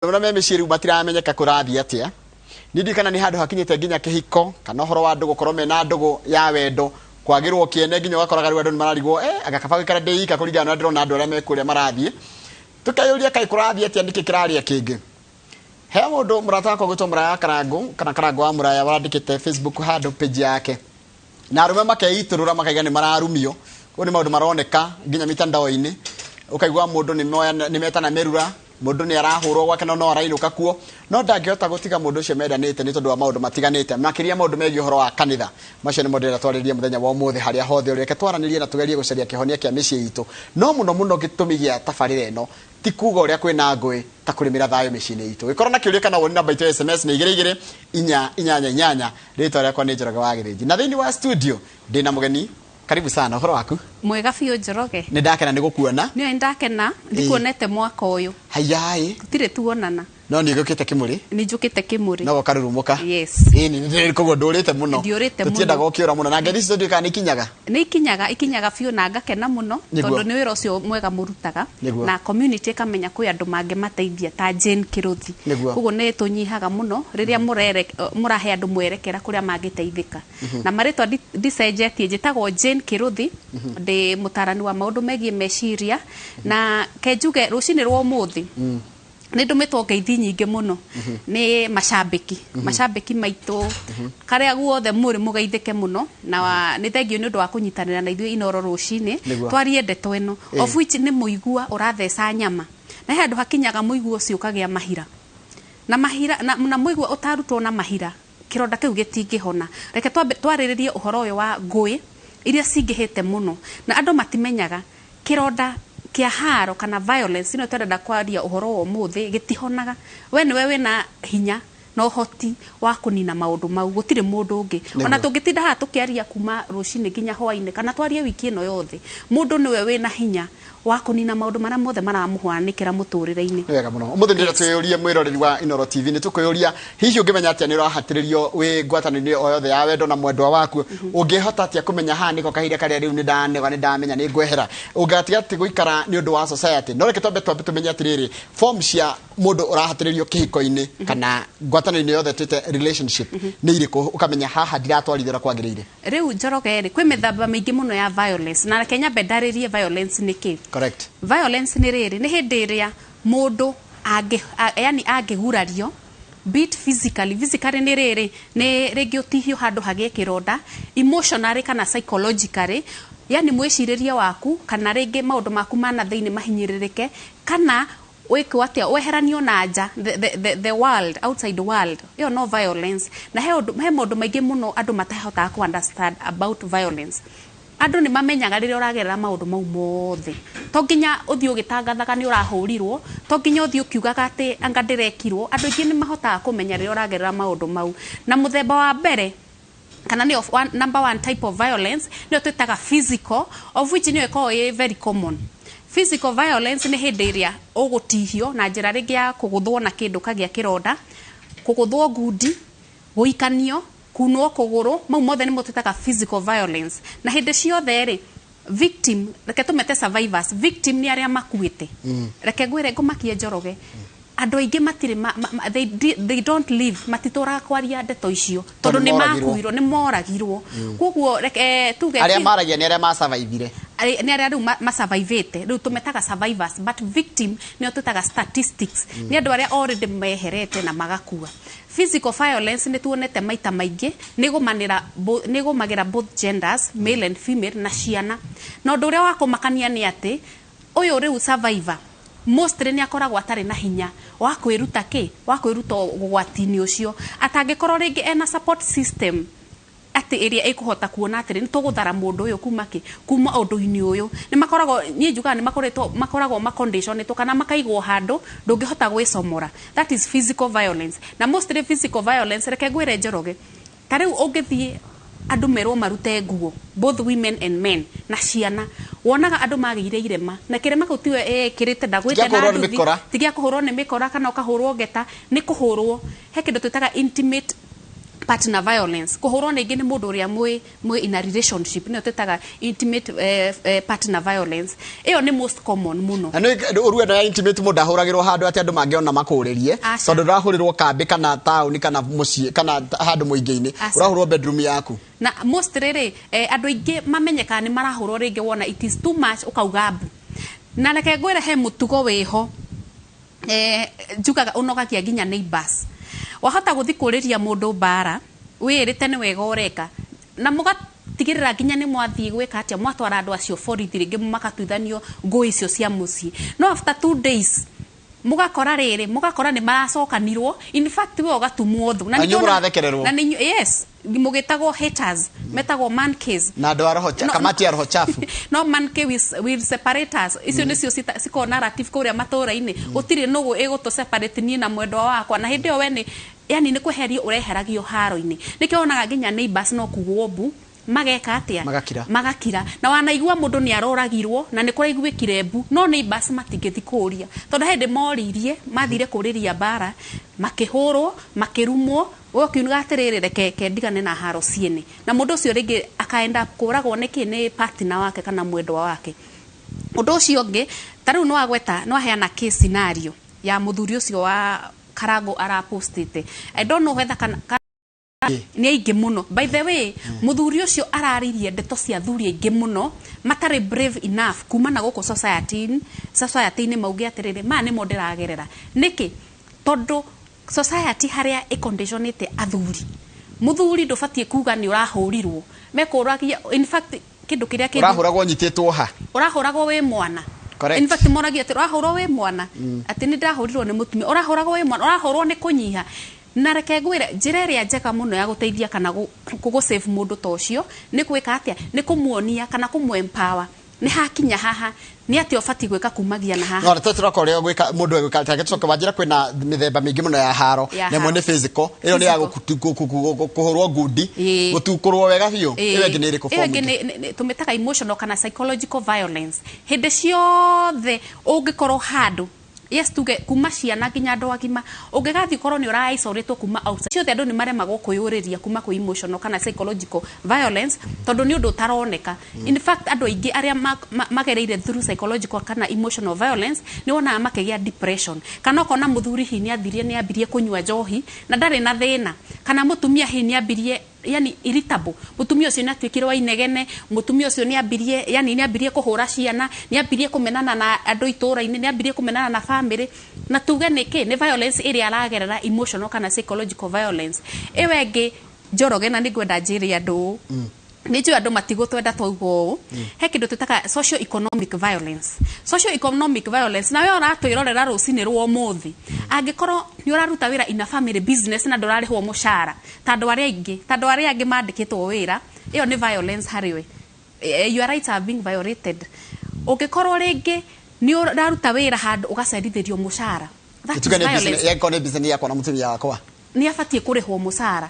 Arĩa me mĩciĩ rĩu matiramenyeka kũrathiĩ atĩa. Niĩ ndiũĩ kana nĩ handũ hakinyĩte nginya kĩhiko kana ũhoro wa andũ gũkorwo mena ndũgũ ya wendo kwagĩrwo kĩene, nginya ũgakoraga rĩu andũ nĩ mararigwo, eh, anga kaba gũikara ndĩ ika kũringana na ũrĩa ndĩrona andũ arĩa me kũrĩa marathiĩ. Tũkeyũria kaĩ kũrathiĩ atĩa, nĩkĩ kĩrarĩa kĩngĩ? He mũndũ mũrata wakwa gwĩtwo Mũraya wa Karangũ kana Karangũ wa Mũraya wandĩkĩte Facebook handũ page yake, na arũme makeitũrũra makaiga nĩ mararumio. Koguo nĩ maũndũ maroneka nginya mitandao-inĩ, ũkaigua mũndũ nĩ metana mĩrura, mũndũ nĩ arahũrwo gwake no no arainũka kuo, no ndangĩhota gũtiga mũndũ ũcio mendanĩte nĩ tondũ wa maũndũ matiganĩte, makĩria maũndũ megiĩ ũhoro wa kanitha. Macio nĩmo ndĩrenda twarĩrĩrie mũthenya wa ũmũthĩ harĩa hothe ũrĩ. Reke twaranĩrie na tũgerie gũcaria kĩhonia kĩa mĩciĩ itũ. No mũno mũno gĩtũmi gĩa tabarĩra ĩno ti kuga ũrĩa kwĩna ngũĩ ta kũrĩmĩra thayũ mĩciĩ-inĩ itũ. Gĩkorwo na kĩũria kana woni, namba itũ ya SMS nĩ 22488. Rĩtwa rĩakwa nĩ Njoroge wa Gĩthĩnji, na thĩinĩ wa studio ndĩna mũgeni. Karibu sana. Ũhoro waku? Mwega biũ, Njoroge. Nĩ ndakena nĩ gũkuona. Nĩoĩ ndakena ndikuonete mwaka ũyũ. Hayaĩ. Tũtirĩ tuonana. No nĩ gũkĩte kĩmũrĩ. Nĩ njũkĩte kĩmũrĩ. No ũkarurumũka. Yes. Ĩni, koguo ndũrĩte mũno. Ndiũrĩte mũno. Tũtiendaga ũkĩũra mũno, na ngeithi icio ndiũĩ kana nĩ ikinyaga. Nĩ ikinyaga, ikinyaga biũ, na ngakena mũno tondũ nĩ wĩra ũcio mwega mũrutaga na community ĩkamenya kwĩ andũ mangĩmateithia ta Jane Kĩrũthi. Koguo nĩ tũnyihaga mũno rĩrĩa mũrahe andũ mwerekera kũrĩa mangĩteithĩka. Na marĩtwa ndicenjetie, njĩtagwo Jane Kĩrũthi, ndĩ mũtarani wa maũndũ megiĩ meciria, na ke njuge rũcinĩ rwa ũmũthĩ nĩ ndũmĩtwo ngeithi nyingĩ mũno nĩ macambĩki maitũ karĩa guothe mũrĩ, mũgeithĩke mũno, na nĩ thengiũ nĩ ũndũ wa kũnyitanĩra na ithuĩ Inoro rũcinĩ twarie ndeto ĩno, of which nĩ mũigua ũratheca nyama, na he handũ hakinyaga mũigua ũcio ũkagĩa mahira na mahira na mũigua ũtarutwo na mahira, kĩronda kĩu gĩtingĩhona. Reke twambe twarĩrĩrie ũhoro ũyũ wa ngũĩ iria cingĩhĩte mũno, na andũ matimenyaga kĩronda kĩa haro kana violence ĩno tũrenda kwaria ũhoro wa ũmũthĩ gĩtihonaga. We nĩwe wĩna hinya na ũhoti wa kũnina maũndũ mau, gũtirĩ mũndũ ũngĩ. Ona tũngĩtinda haha tũkĩaria kuma rũcinĩ nginya hwainĩ kana twarie wiki ĩno yothe, mũndũ nĩwe wĩna hinya wa kũnina maũndũ marĩa mothe maramũhanĩkĩra mũtũrĩre-inĩ. Nĩ wega mũno. Ũmũthĩ ndĩrenda twĩyũrie, mwĩroreri wa Inoro TV, nĩ tũkwĩyũria hihi ũngĩmenya atĩa nĩ ũrahatĩrĩrio wĩ ngwatanĩro o yothe ya wendo na mwendwa waku? Ũngĩhota atĩa kũmenya haha nĩko kahinda karĩa rĩu nĩ ndanega, nĩ ndamenya nĩ ngwehera, ũngatiga atĩ gũikara nĩ ũndũ wa society? No reke twambe tũmenye atĩrĩrĩ, form cia mũndũ ũrahatĩrĩrio kĩhiko-inĩ kana ngwatanĩro-inĩ yothe twĩte relationship nĩ irĩkũ, ũkamenya haha ndiratwarithia ũrĩa kwagĩrĩire? Rĩu Njoroge rĩ, kwĩ mĩthemba mĩingĩ mũno ya violence, na reke nyambe ndarĩrie violence nĩ kĩ. Violence nĩ rĩrĩ, nĩ hĩndĩ ĩrĩa mũndũ yani angĩgurario, be it physically. Physically nĩ rĩrĩ, nĩ rĩngĩ ũtihio handũ hagĩe kĩronda, emotionally kana psychologically, yani mwĩcirĩrie waku kana rĩngĩ maũndũ maku ma na thĩinĩ mahinyĩrĩrĩke, kana wĩkwo atĩa, weheranio na nja, the world, outside world, ĩyo no violence. Na he ũndũ, he maũndũ maingĩ mũno andũ matahotaga ku understand about violence. Andũ nĩ mamenyaga rĩrĩa ũragerera maũndũ mau mothe. To nginya ũthiĩ ũgĩtangathaga nĩ ũrahũrirwo, to nginya ũthiĩ ũkiugaga atĩ anga ndĩrekirwo. Andũ aingĩ nĩ mahotaga kũmenya rĩrĩa ũragerera maũndũ mau. Na mũthemba wa mbere kana nĩyo number one type of violence nĩyo twĩtaga physical, of which nĩyo ĩkoragwo ĩ very common. Physical violence nĩ hĩndĩ ĩrĩa ũgũtihio na njĩra rĩngĩ ya kũgũthwo na kĩndũ ũkagĩa kĩronda, kũgũthwo ngundi, gũikanio, kunwo kũgũrũ, mau mothe nĩmo twĩtaga physical violence. Na hĩndĩ ciothe rĩ, victim, reke tũmete survivors, victim nĩ arĩa makuĩte. Reke ngwĩre, ngũmakie Njoroge, andũ aingĩ matirĩ they don't live, matitũraga kwaria ndeto icio tondũ nĩ moragirwo. Makuirwo, nĩ moragirwo. Koguo reke tuge arĩa maragia nĩ arĩa masurvivire. Nĩ arĩa rĩu masurvivĩte, rĩu tũmetaga survivors, but victim nĩo twĩtaga statistics, nĩ andũ arĩa already meherete na magakua. Physical violence nĩ tuonete maita maingĩ nĩ ĩgũmagĩra both genders, male and female, na ciana. Na ũndũ ũrĩa wa kũmakania nĩ atĩ ũyũ rĩu survivor mostly nĩ akoragwo atarĩ na hinya wa kwĩruta kĩ wa kwĩruta ũgwati-inĩ ũcio, atangĩkorwo rĩngĩ ena support system atĩ ĩrĩa ĩkũhota kuona atĩrĩ, nĩ tũgũthara mũndũ ũyũ kuma kĩ kuma ũndũ-inĩ ũyũ. Nĩ makoragwo, niĩ njugaga nĩ makoretwo, makoragwo maconditionĩtwo kana makaigwo handũ ndũngĩhota gwĩcomora. That is physical violence. Na mostly physical violence, reke ngwĩre Njoroge, ta rĩu ũngĩthiĩ andũ merwo marute nguo, both women and men na ciana, wonaga andũ magĩire irema, na kĩrema kĩu tiwe ĩkĩrĩte ndagwĩte Ti gĩa na kũhũrwo nĩ nduthi, mĩkora. Ti gĩa kũhũrwo nĩ mĩkora kana ũkahũrwo ngeta, nĩ kũhũrwo he kĩndũ twĩtaga intimate Partner violence, kũhũrwo ningĩ nĩ mũndũ ũrĩa mwĩ in a relationship, nĩyo twĩtaga intimate partner violence. Ĩyo nĩ most common mũno. Na nĩ ũru ĩno ya intimate, mũndũ ahũragĩrwo handũ atĩ andũ mangĩona makũrĩrie? Aca. Tondũ ndũrahũrĩrwo kambĩ kana taũni kana mũciĩ kana handũ mũingĩ-inĩ. Aca. Ũrahũrwo bedroom yaku. Na most rĩrĩ, andũ aingĩ mamenyekaga nĩ marahũrwo rĩngĩ wona it is too much, ũkauga mbu. Na reke ngwĩre, he mũtugo wĩho, njugaga ũnogagia nginya neighbors. Wahota gũthiĩ kũrĩria mũndũ mbara wĩĩrĩte nĩ wega ũreka, na mũgatigĩrĩra nginya nĩ mwathiĩ gwĩka atĩa, mwatwara andũ acio borithi, rĩngĩ makatuithanio ngũĩ icio cia mũciĩ, no after 2 days mũgakora rĩrĩ, mũgakora nĩ maracokanirwo. In fact, we ũgatumwo thũ. Na inyuĩ mũrathekererwo. Na nĩ yes, mũgĩtagwo haters, metagwo man case. Na andũ a roho kamati ya roho chafu. No man case will separate us. Icio nĩcio cikoragwo narrative kũrĩa matũũra-inĩ. Gũtirĩ nũgũ ĩgũtũ separate niĩ na mwendwa wakwa, na hĩndĩ ĩyo we nĩ yani nĩ kweherio ũreheragio haro-inĩ. Nĩkĩo wonaga nginya neighbors no kugwo mbu, mageka atĩa? Magakira. Magakira. Na wanaigua mũndũ nĩ aroragirwo na nĩ kũraiguĩkire mbu, no neighbors matingĩthi kũria, tondũ hĩndĩ moririe mathire kũrĩria mbara, makĩhũrwo, makĩrumwo. We ũkiuga atĩrĩrĩ, reke ke ndigane na haro ciene, na mũndũ ũcio rĩngĩ akaenda kũragwo nĩkĩ? Nĩ partner wake kana mwendwa wake. Ũndũ ũcio ũngĩ, ta rĩu nĩwagweta, nĩwaheana case scenario ya mũthuri ũcio wa Karango arapostĩte. I don't know whether kana nĩ aingĩ mũno. By the way, mũthuri ũcio araririe ndeto cia athuri aingĩ mũno matarĩ brave enough kuma na gũkũ society-inĩ mauge atĩrĩrĩ, maya nĩmo ndĩragerera. Nĩkĩ? Tondũ society harĩa ĩconditionĩte athuri, mũthuri ndũbatiĩ kuga nĩ ũrahũrirwo. Mekũragia, in fact, kĩndũ kĩrĩa kĩndũ Ũrahũragwo nyitĩtwo ha? Ũrahũragwo wĩ mwana. Correct. In fact, moragia atĩ ũrahũrwo wĩ mwana, atĩ nĩ ndahũrirwo nĩ mũtumia. Ũrahũragwo wĩ mwana, ũrahũrwo nĩ kũnyiha. Na reke ngwĩre, njĩra ĩrĩa njega mũno ya gũteithia kana gũ save mũndũ ta ũcio nĩ gwĩka atĩa? Nĩ kũmuonia kana kũmũ empower nĩ hakinya haha, nĩ atĩa ũbatiĩ gwĩka kumagia na haha. No reke tũroka ũrĩa gwĩka mũndũ egwĩka. Reke tũcoke wanjĩra kwĩna mĩthemba mĩingĩ mũno ya haro. Ya Na ĩmwe haro. nĩ physical, ĩyo nĩ ya Physical. kũhũrwo ngundi, gũtukũrwo wega biũ. Ĩyo ĩngĩ nĩ ĩrĩkũ Ĩyo form ĩngĩ ĩngĩ? Tũmĩtaga emotional kana psychological violence. Hĩndĩ ciothe ũngĩkorwo handũ, yes, tuge kuma ciana nginya andũ agima, ũngĩgathiĩ ũkorwo nĩ ũra isolatwo kuma outside, ciothe andũ nĩ maremagwo kwĩyũrĩria kuma kwĩ emotional kana psychological violence, tondũ nĩ ũndũ ũtaroneka. In fact, andũ aingĩ arĩa magereire through psychological kana emotional violence nĩ wonaga makĩgĩa depression, kana ũkona mũthuri hihi nĩ athirie, nĩ ambirie kũnyua njohi na ndarĩ na thĩna, kana mũtumia hihi nĩ ambirie, yani irritable, mutumia ũcio nĩ atuĩkire wa inegene, mutumia ũcio nĩ ambirie, yani nĩ ambirie kũhũra ciana, nĩ ambirie kũmenana na andũ itũũra-inĩ, nĩ ambirie kũmenana na family. Na tuge nĩkĩ? Nĩ violence ĩrĩa aragerera, emotional kana psychological violence. Ĩyo ĩngĩ, Njoroge, na nĩ ngwenda njĩre andũ ũũ, nĩ njũĩ andũ matigũtwenda twauga ũũ, he kĩndũ twĩtaga socio economic violence. Socio economic violence, nawe ũratwĩrorera rũcinĩ rwa ũmũthĩ, angĩkorwo nĩ ũraruta wĩra in a family business na ndũrarĩhwo mũcara ta andũ arĩa aingĩ, ta andũ arĩa angĩ mandĩkĩtwo wĩra, ĩyo nĩ violence harĩ we. Your rights are being violated. Ũngĩkorwo rĩngĩ nĩ ũraruta wĩra handũ ũgacerithĩrio mũcara, that is Tuge nĩ violence. business, yangĩkorwo nĩ business yakwa na mũtumia wakwa. Nĩ abatiĩ kũrĩhwo mũcara,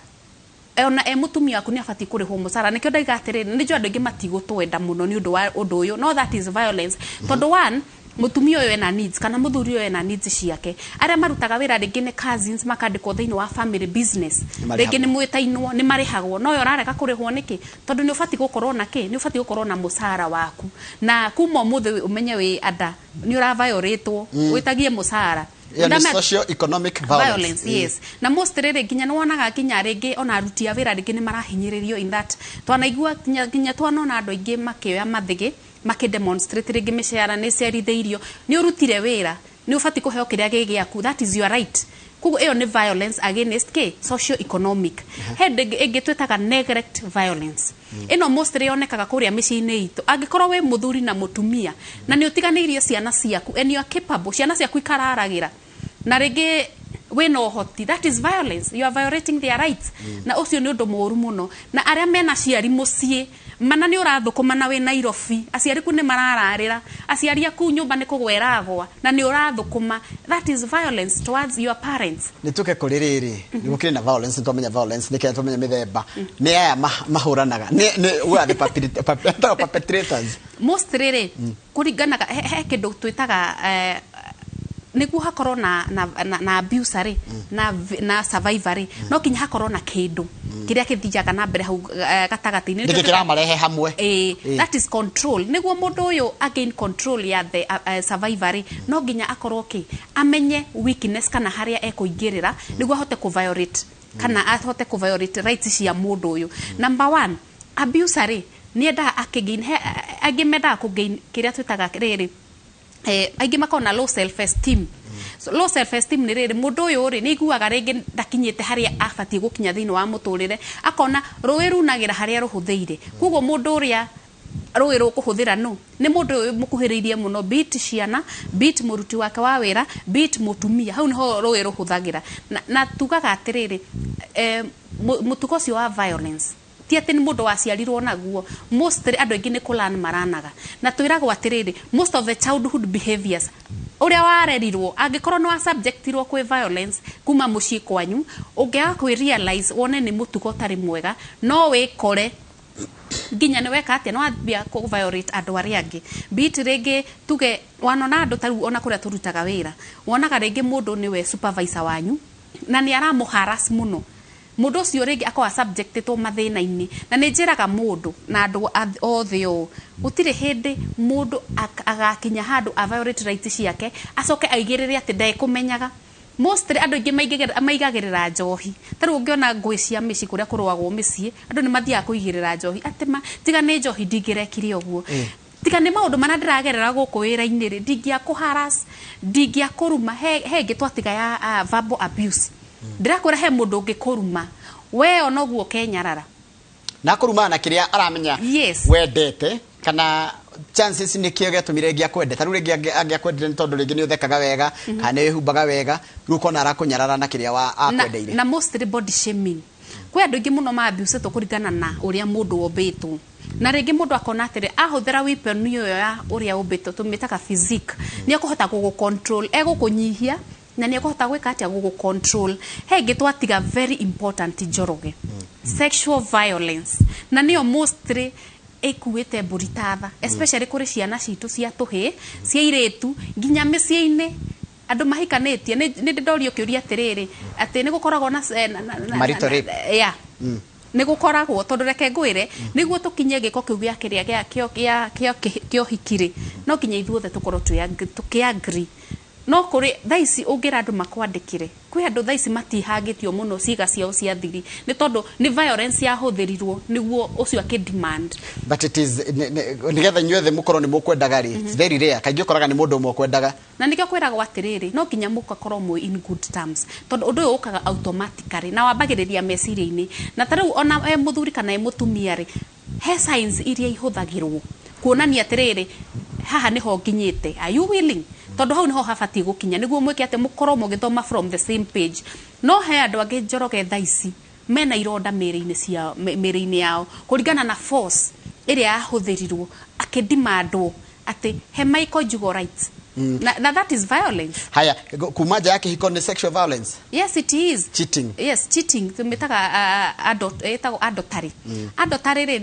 ona e mũtumia waku nĩ abatiĩ kũrĩhwo mũcara. Nĩkĩo ndaiga atĩrĩrĩ, nĩ njũĩ andũ aingĩ matigũtwenda mũno nĩ ũndũ wa ũndũ ũyũ, no that is violence, tondũ one, mũtumia ũyũ ena needs kana mũthuri ũyũ ena needs ciake. Arĩa marutaga wĩra rĩngĩ nĩ cousins, makandĩkwo thĩinĩ wa family business, Nĩ rĩngĩ nĩ mwĩtainwo, nĩ marĩhagwo, no we ũrarega kũrĩhwo nĩkĩ? Tondũ nĩ ũbatiĩ gũkorwo na kĩ? Nĩ ũbatiĩ gũkorwo na mũcara waku. Na kuma ũmũthĩ ũmenye wĩ anda nĩ ũraviolatwo, wĩtagie mũcara. Ĩyo nĩ socio economic violence. Violence, yes. Na most rĩrĩ, nginya nĩ wonaga nginya rĩngĩ ona aruti a wĩra rĩngĩ nĩ marahinyĩrĩrio. In that twanaigua nginya twanona andũ aingĩ makĩoya mathĩgĩ makĩ demonstrate, rĩngĩ mĩcara nĩ cerithĩirio. Nĩ ũrutire wĩra, nĩ ũbatiĩ kũheo kĩrĩa gĩ gĩaku. That is your right. Koguo ĩyo nĩ violence against kĩ? Socio economic. He ĩngĩ twĩtaga neglect violence. Ĩno mostly yonekaga kũrĩa mĩciĩ-inĩ itũ. Angĩkorwo wĩ mũthuri na mũtumia na nĩ ũtiganĩirie ciana ciaku and you are capable, ciana ciaku ikararagĩra na rĩngĩ wĩna ũhoti, that is violence. You are violating their rights, na ũcio nĩ ũndũ mũũru mũno. Na arĩa mena aciari mũciĩ, mana nĩ ũrathũkũma na wĩ Nairobi, aciari ku nĩ marararĩra, aciari aku nyũmba nĩ kũgwa ĩragwa na nĩ ũrathũkũma, that is violence towards your parents. Nĩ tũke kũrĩ rĩrĩ, nĩ gũkĩrĩ na violence, nĩ twamenya violence nĩ kĩrĩa, twamenya mĩthemba. Nĩ aya mahũranaga, nĩ who are the perpetrators? Mostly rĩ, kũringanaga he kĩndũ twĩtaga, Nĩguo hakorwo na abuser rĩ, na survivor rĩ, no kinya hakorwo na kĩndũ kĩrĩa kĩthiaga na mbere hau gatagatĩ-inĩ. Nĩkĩ kĩramarehe hamwe? That is control. Nĩguo mũndũ ũyũ again control ya the survivor rĩ, no nginya akorwo kĩ amenye weakness kana harĩa ekũingĩrĩra nĩguo ahote kũ violate kana ahote kũ violate rights cia mũndũ ũyũ. Number one, abuser rĩ, nĩ endaga akĩgain angĩ mendaga kũgain kĩrĩa twĩtaga rĩrĩ, aingĩ makoragwo na low self esteem. So, low self esteem nĩ rĩrĩ, mũndũ ũyũ rĩ, nĩ aiguaga rĩngĩ ndakinyĩte harĩa abatiĩ gũkinya thĩinĩ wa mũtũrĩre, akona rũĩ runagĩra harĩa rũhũthĩire. Koguo mũndũ ũrĩa rũĩ rũkũhũthĩra nũ nĩ mũndũ ũyũ mũkuhĩrĩirie mũno, be it ciana, be it mũruti wake wa wĩra, be it mũtumia, hau nĩho rũĩ rũhũthagĩra. Na tugaga atĩrĩrĩ, mũtugo ũcio wa violence ti atĩ nĩ mũndũ waciarirwo naguo. Mostly andũ aingĩ nĩ kũlan maranaga, na twĩragwo atĩrĩrĩ, most of the childhood behaviors, ũrĩa warerirwo, angĩkorwo nĩ wa subjectirwo kwĩ violence kuma mũciĩ kwanyu, ũngĩaga kwĩ realize wone nĩ mũtugo ũtarĩ mwega, no wĩkore nginya nĩ weka atĩa, nĩ wambia kũ violate andũ arĩa angĩ. Be it rĩngĩ tuge wanona andũ ta rĩu ona kũrĩa tũrutaga wĩra, wonaga rĩngĩ mũndũ nĩwe supervisor wanyu na nĩ aramũ harass mũno. Mũndũ ũcio rĩngĩ akorwa subjectĩtwo mathĩna-inĩ. Na nĩ njĩraga mũndũ na andũ othe ũũ, gũtirĩ hĩndĩ mũndũ agakinya handũ a violate rights ciake acoke aigĩrĩre atĩ ndekũmenyaga. Mostly andũ aingĩ maigagĩrĩra njohi. Ta rĩu ũngĩona ngũĩ cia mĩciĩ, kũrĩa kũrũagwo mĩciĩ, andũ nĩ mathiaga kũigĩrĩra njohi atĩ ma tiga nĩ njohi ndingĩrekire ũguo, tiga nĩ maũndũ marĩa ndĩragerera gũkũ wĩra-inĩ rĩ, ndingĩakũ harass, ndingĩakũruma. He ĩngĩ twatiga ya verbal abuse. Ndĩrakwĩra he mũndũ ũngĩkũruma we ona ũguo kenyarara. Na kũrumana na kĩrĩa aramenya wendete, kana chances nĩ kĩo gĩatũmire rĩngĩ akwende. Ta rĩu rĩngĩ angĩakwendire nĩ tondũ rĩngĩ nĩ ũthekaga wega kana nĩ wĩhumbaga wega, rĩu ũkona arakũnyarara na kĩrĩa wa na, akwendeire. Na mostly body shaming. Kwĩ andũ aingĩ mũno ma-abuse-two kũringana na ũrĩa mũndũ ombĩtwo, na rĩngĩ mũndũ akona atĩrĩ, ahũthĩra weapon ĩyo ya ũrĩa ũmbĩtwo, tũmĩtaga physique, nĩ ekũhota gũgũ control, egũkũnyihia na nĩ ekũhota gwĩka atĩa, gũgũ control. He ĩngĩ twatiga very important, Njoroge, sexual violence, na nĩyo mostly ĩkuĩte mbũri ta tha, especially kũrĩ ciana citũ cia tũhĩ, cia irĩtu, nginya mĩciĩ-inĩ andũ mahikanĩtie. Nĩ ndĩndorio kĩũria atĩrĩrĩ, atĩ nĩ gũkoragwo na Marital rape. Yeah, nĩ gũkoragwo, tondũ reke ngwĩre, nĩguo tũkinye gĩko kĩu gĩa kĩrĩa gĩa ũhiki rĩ, no nginya ithuothe tũkorwo tũkĩ agree. No kũrĩ thaa ici ũngĩra andũ makwandĩkĩre, kwĩ andũ thaa ici matihangĩtio mũno ciĩga ciao cia thiri nĩ tondũ nĩ violence yahũthĩrirwo nĩguo ũcio akĩ demand. But it is nĩgetha inyuothe mũkorwo nĩ mũkwendaga rĩ, it's very rare. Kaingĩ ũkoraga nĩ mũndũ ũmwe ũkwendaga. Na nĩkĩo kwĩragwo atĩrĩrĩ, no nginya mũgakorwo mwĩ in good terms, tondũ ũndũ ũyũ ũkaga automatically na wambagĩrĩria meciria-inĩ. Na ta rĩu ona e mũthuri kana e mũtumia rĩ, he signs iria ihũthagĩrwo kuonania atĩrĩrĩ, haha nĩho nginyĩte, are you willing? Tondũ hau nĩho habatiĩ gũkinya nĩguo mwĩke atĩ mũkorwo mũgĩthoma from the same page. No he andũ angĩ, Njoroge, thaa ici mena ironda mĩrĩ-inĩ ciao, mĩrĩ-inĩ yao, kũringana na force ĩrĩa yahũthĩrirwo akĩdemandwo atĩ he my conjugal rights, na that is violence. Haya, kuma nja ya kĩhiko nĩ sexual violence? Yes, it is. Cheating. Yes, cheating tũmĩtaga ĩtagwo adultery. Adultery rĩ,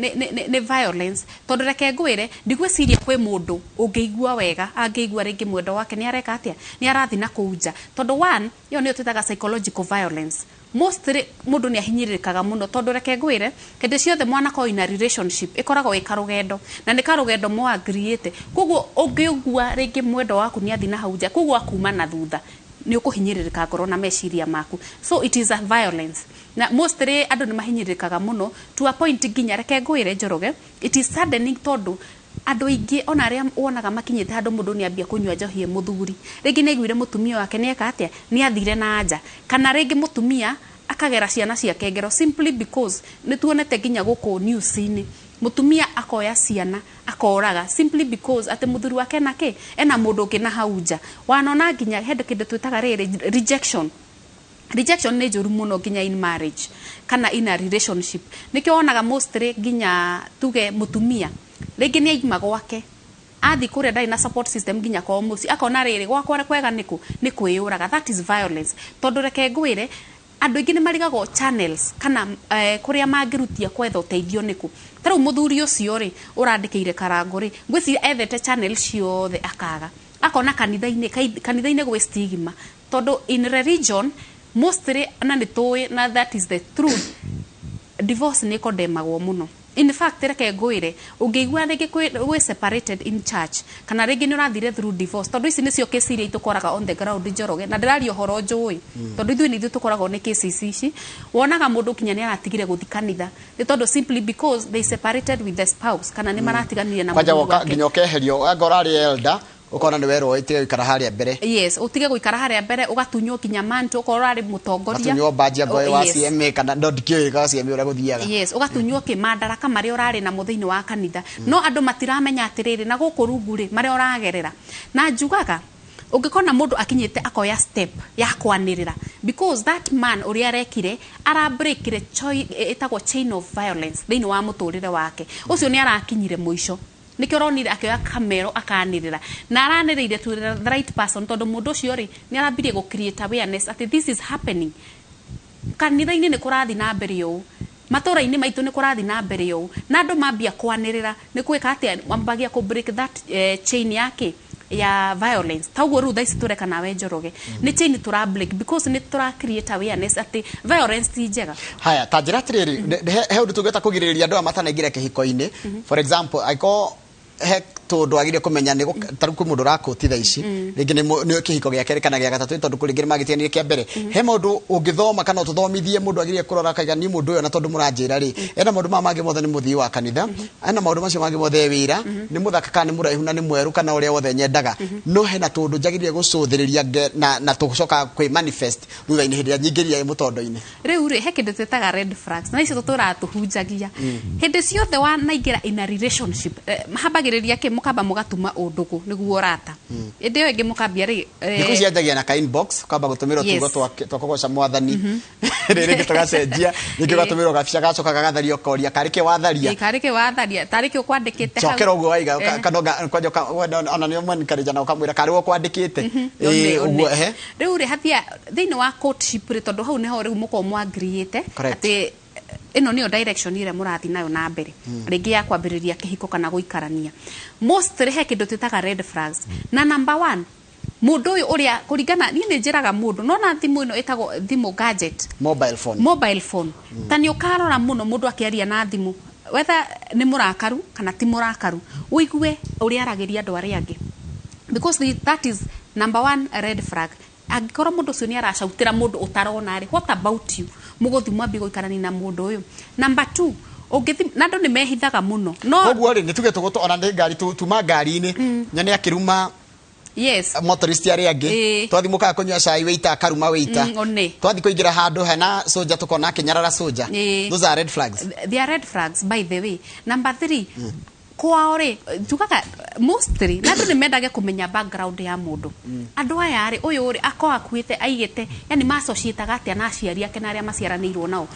nĩ violence, tondũ reke ngwĩre, ndigwĩciria kwĩ mũndũ ũngĩigua wega angĩigua rĩngĩ mwendo wake nĩ areka atĩa, nĩ arathi na kũu nja, tondũ one, ĩyo nĩyo twĩtaga psychological violence. Mostly mũndũ nĩ ahinyĩrĩrĩkaga mũno, tondũ reke ngwĩre, hĩndĩ ciothe mwanakorwo ina relationship ĩkoragwo ĩ karũgendo, na nĩ karũgendo mwagriĩte. Koguo ũngĩigua rĩngĩ mwendo waku nĩ athi na hau nja, koguo akuma na thutha, nĩ ũkũhinyĩrĩrĩka ngoro na meciria maku. So it is a violence, na mostly andũ nĩ mahinyĩrĩrĩkaga mũno to a point nginya reke ngwĩre, Njoroge, it is saddening, tondũ andũ aingĩ ona arĩa wonaga makinyĩte handũ mũndũ nĩ ambia kũnyua njohi e mũthuri, rĩngĩ nĩ aiguire mũtumia wake nĩ eka atĩa, nĩ athire na nja, kana rĩngĩ mũtumia akagera ciana ciake ngero simply because nĩ tuonete nginya gũkũ news-inĩ mũtumia akoya ciana akoraga simply because atĩ mũthuri wake ena kĩ, ena mũndũ ũngĩ na hau nja. Wanona nginya he kĩndũ twĩtaga rĩrĩ, rejection. Rejection nĩ njũru mũno nginya in marriage kana in a relationship. Nĩkĩo wonaga mostly nginya tuge mũtumia rĩngĩ nĩ aima gwake athi kũrĩa ndarĩ na support system, nginya kwao mũciĩ, akona rĩrĩ, gwakwa kwega nĩkũ, nĩ kwĩyũraga. That is violence, tondũ reke ngwĩre, andũ aingĩ nĩ marigagwo channels kana kũrĩa mangĩrutia kwetha ũteithio nĩkũ. Ta rĩu mũthuri ũcio rĩ, ũrandĩkĩire Karango rĩ, ngwĩciria ethete channel ciothe akaga. Akona kanitha-inĩ, kanitha-inĩ gwĩ stigma, tondũ in religion mostly, na nĩ tũĩ, na that is the truth, divorce nĩ ĩkondemagwo mũno. In fact, reke ngwĩre, ũngĩigua rĩngĩ gwĩ separated in church, kana rĩngĩ nĩ ũrathire through divorce, tondũ ici nĩcio case iria itũkoraga on the ground, Njoroge, na ndĩraria ũhoro njũĩ, tondũ ithuĩ nĩ ithuĩ tũkoragwo nĩ cases ici. Wonaga mũndũ kinya nĩ aratigire gũthi kanitha nĩ tondũ simply because they separated with the spouse, kana nĩ maratiganire na kwanja mũthuri woka wake. Nginya ũkeherio anga ũrarĩ elder, ũkona nĩ werwo ĩtige gũikara harĩa mbere. Yes, utige gũikara harĩa mbere, ũgatunywo kinya manto okorwo ũrarĩ mũtongoria. Gatunywo badge anga Oh, wa yes. CMA, kana no ndikĩũĩ ka CMA ũrĩa gũthiaga. Yes, ũgatunywo kĩ madaraka marĩa ũrarĩ namo thĩinĩ wa kanitha. No andũ matiramenya atĩrĩrĩ, na gũkũ rungu rĩ, marĩa ũragerera. Na njugaga ũngĩkona mũndũ akinyĩte akoya step ya kwanĩrĩra, because that man ũrĩa arekire arabreakire ĩtagwo chain of violence thĩinĩ wa mũtũrĩre wake, ũcio nĩ arakinyire mũico. Nĩkĩo ũronire akĩoya kamero akanĩrĩra, na aranĩrĩire to the right person, tondũ mũndũ ũcio rĩ, nĩ arambirie gũ create awareness atĩ this is happening kanitha-inĩ, nĩ kũrathiĩ na mbere ũũ, matũra-inĩ maitũ nĩ kũrathiĩ na mbere ũũ. Na andũ mambia kwanĩrĩra nĩ gwĩka atĩa? Mambagia kũ break that chain yake ya violence. Taguo rĩu thaa ici tũreka nawe, Njoroge, nĩ chain tũra break, because nĩ tũra create awareness atĩ violence ti njega. Haya, ta njĩra atĩrĩrĩ, he ũndũ tũngĩhota kũgirĩrĩria andũ aya matanaingĩra kĩhiko-inĩ? For example, angĩkorwo he tũndũ agire kũmenya nĩ ta rĩu kwĩ mũndũ ũrakũti thaa ici, rĩngĩ nĩ kĩhiko gĩa kerĩ kana gĩa gatatũ, tondũ kũrĩ rĩngĩ nĩ magĩtiganire kĩa mbere, he maũndũ ũngĩthoma kana ũtũthomithie mũndũ agire kũrora akaiga, niĩ mũndũ ũyũ, na tondũ mũranjĩra rĩ, ena maũndũ maya mangĩ mothe, nĩ mũthii wa kanitha, ena maũndũ macio mangĩ mothe, wĩra nĩ mũthaka kana nĩ mũraihu na nĩ mwerũ kana ũrĩa wothe nyendaga, no hena tũndũ njagĩrĩire gũcũthĩrĩria na tũcoka kwĩ manifest thutha-inĩ hĩndĩ ĩrĩa nyingĩria mũtondo-inĩ? Rĩu rĩ, he kĩndũ twĩtaga red flags, na icio tũtũraga tũhunjagia hĩndĩ ciothe wanaingĩra in a relationship. Hambagĩrĩria kĩ? Mũkamba mũgatuma ũndũgũ nĩguo ũrata, hĩndĩ ĩyo ĩngĩ mũkambia rĩ Thikũ ici anjagia na ka inbox, ukamba gũtũmĩrwo tugo twa kũgoca mwathani, rĩrĩ rĩngĩ tũgacenjia, rĩngĩ ũgatũmĩrwo gabica gacoka gagathario, ũkoria karĩ kĩ watharia. Ĩ, karĩ kĩ watharia, tarĩ kĩ ũkwandĩkĩte hau? Cokera ũguo waiga. Kana kwanja ona nĩ ũmwencourage na ũkamwĩra karĩ we ũkwandĩkĩte. One, one. Ũguo ehe. Rĩu rĩ, hatia thĩinĩ wa courtship rĩ, tondũ hau nĩho rĩu mũkorwo mwagriĩte atĩ ĩno nĩyo direction ĩrĩa mũrathiĩ nayo na mbere, rĩngĩ ya kwambĩrĩria kĩhiko kana gũikarania. Mostly he kĩndũ twĩtaga red flags, na number one, mũndũ ũyũ ũrĩa kũringana niĩ nĩ njĩraga mũndũ nona thimũ ĩno ĩtagwo thimũ gadget, mobile phone. Mobile phone, ta nĩ ũkarora mũno mũndũ akĩaria na thimũ, whether nĩ mũrakaru kana ti mũrakaru, ũigue ũrĩa aragĩria andũ arĩa angĩ, because that is number one red flag. Angĩkorwo mũndũ ũcio nĩ aracautĩra mũndũ ũtarona rĩ, what about you mũgũthiĩ mwambie gũikarania na mũndũ ũyũ? Number two, ũngĩthi na andũ nĩ mehithaga mũno, no Koguo rĩ, nĩ tuge tũgũtũ ona nĩ ngari tuma ngari-inĩ, nyone akĩruma motorist arĩa angĩ, twathi mũkaga kũnyua cai, waiter akaruma waiter, one. Twathi kũingĩra handũ hena soja, tũkona akĩnyarara soja. Those are red flags. They are red flags, by the way. Number three, kwao rĩ, njugaga mostly na andũ nĩ mendage kũmenya background ya mũndũ. Andũ aya rĩ, ũyũ rĩ, akorwo akuĩte aigĩte, yani massociataga atĩa na aciari ake na arĩa maciaranĩirwo nao?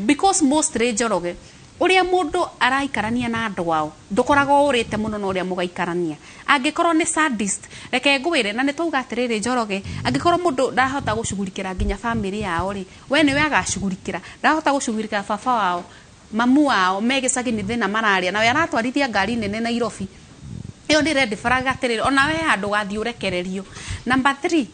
Because mostly, Njoroge, ũrĩa mũndũ araikarania na andũ ao ndũkoragwo ũrĩte mũno na ũrĩa mũgaikarania. Angĩkorwo nĩ sadist, reke ngwĩre, na nĩ twauga atĩrĩrĩ, Njoroge, angĩkorwo mũndũ ndahota gũcugurikĩra nginya family yao rĩ, we nĩwe agacugurikĩra? Ndahota gũcugurikĩra baba wao, mamu wao me gĩcagi, nĩ thĩna mararĩa, nawe aratwarithia ngari nene Nairobi. Ĩyo nĩ red flag atĩrĩrĩ, ona we handũ gathiĩ ũrekererio. Number three,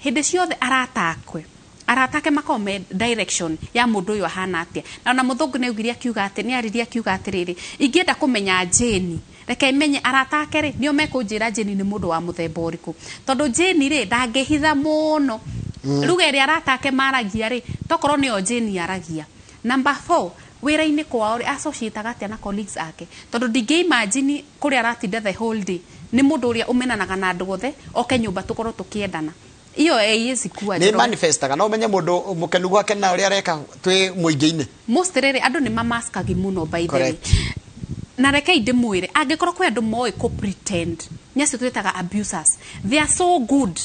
hĩndĩ ciothe arata akwe, arata ake makorwo me direction ya mũndũ ũyũ ahana atĩa. Na ona mũthũngũ nĩ augire, akiuga atĩ nĩ aririe, akiuga atĩrĩrĩ, ingĩenda kũmenya Jane, reke menye arata ake rĩ, nĩo mekũnjĩra Jane nĩ mũndũ wa mũthemba ũrĩkũ, tondũ Jane rĩ, ndangĩhitha mũno ruga ĩrĩa arata ake maragia rĩ, tokorwo nĩyo Jane aragia. Number four, wĩra-inĩ kwao rĩ, associataga atĩa na colleagues ake? Tondũ ndingĩ imagine kũrĩa aratinda the whole day nĩ mũndũ ũrĩa ũmenanaga na andũ othe, oke nyũmba tũkorwo tũkĩendana. Iyo ĩiĩci kua. Nĩ manifestaga no ũmenye mũndũ mũkenu gwake na ũrĩa areka twĩ mũingĩ-inĩ. Most rĩrĩ, andũ nĩ mamaskagi mũno, by the way. Na rekei ndĩmwĩre, angĩkorwo kwĩ andũ moĩ kũ pretend, nĩ acio twĩtaga abusers. They are so good.